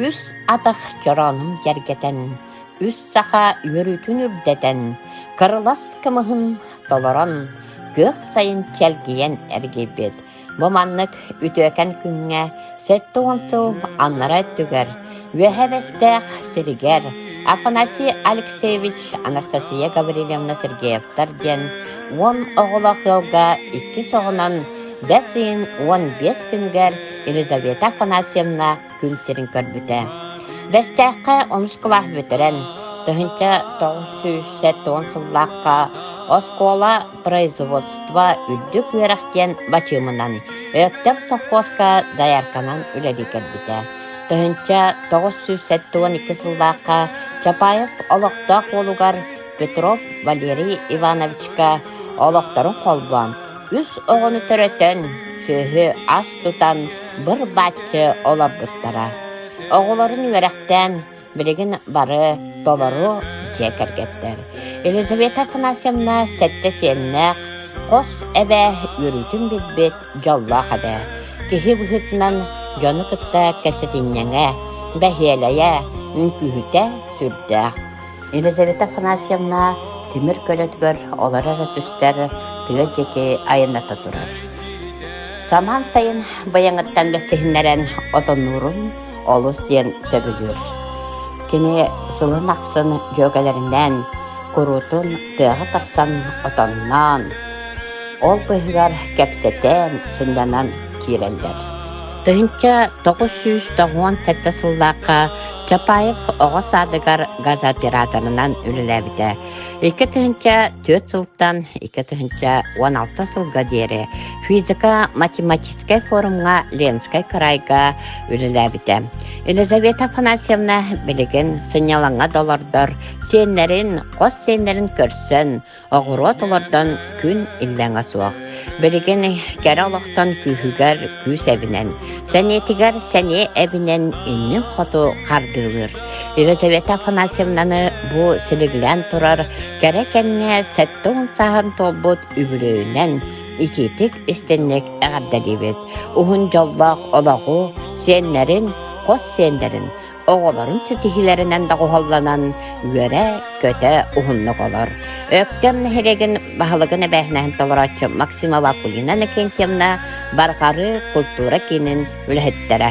Үс атах чороонун дьэргэтэн, үс саха үөрүүтүн үрдэтэн, кырылас кымыһын толорон, күөх сайын чэлгийэн эргийбит. Бу маннык үтүөкэн күҥҥэ 70 сыл аннараа өттүгэр Үөһээ Бэстээх сиригэр Афанасий Алексеевич, Анастасия Гаврильевна Сергеевтар диэн 10 оҕолоох ыалга иккис оҕонон бэс ыйын 15 күнүгэр Елизавета Афанасьевна күн сирин көрбүтэ. Бэстээххэ онус кылаас бүтэрэн, 1970 сыллаахха оскуола производство үрдүк үөрэх диэн бачыымынан Өктөм совхозка доярканан үлэлии кэлбитэ. 1972 сыллаахха Чапаев олохтоох уолугар Петров Валерий Ивановичка олохторун холбоон, үс оҕону төрөтөн, сүөһү ас тутан быр-бааччы олорбуттара. Оҕолорун үөрэхтээн, билигин бары толору дьиэ кэргэттэр. Елизавета Афанасьевна сэттэ сиэннээх, хос эбээ үөрүүтүн билбит дьоллоох эбээ. Киһи быһыытынан дьону кытта кэпсэтинньэҥэ, бэһиэлэйэ, үҥкүүһүтэ сүрдээх. Елизавета Афанасьевна тимир көлөтүгэр олоро эрэ түстэр, тыа диэки айанната турар. Самаан сайын быйаҥыттан бэсиһиннэрэн отоннуурун олус диэн сөбүлүүр. Кини сылын ахсын дьүөгэлэринээн куруутун тыаҕа тахсан отонноон, ол быыһыгар кэпсэтэн, сынньанан киирэллэр. 1997 сыллаахха Чапаев оҕо саадыгар газооператорынан үлэлээбитэ. 2004 сылтан 2016 сылга диэри физико-математическай форумҥа Ленскэй кыраайга үлэлээбитэ. Елизавета Афанасьевна билигин сынньалаҥҥа да олордор, сиэннэрин, хос сиэннэрин көрсөн, Оҕуруот олордон күн иллэҥэ суох. Билигин кэрэ олохтон күүһүгэр күүс эбинэн, сэниэтигэр сэниэ эбинэн иннин хоту хардыылыыр. Елизавета Афанасьевнаны бу силигилээн турар кэрэ кэмҥэ 70 сааһын туолбут үбүлүөйүнэн итиитик истинник эҕэрдэлиибит. Уһун дьоллоох олоҕу, сиэннэрин, хос сиэннэрин оҕолорун ситиһиилэринэн доҕуһуолланан үөрэ-көтө уһуннук олор. Өктөм нэһилиэгин баһылыгын эбээһинэһин толорооччу Максимова Акулина Иннокентьевна Барҕары культура киинин үлэһиттэрэ.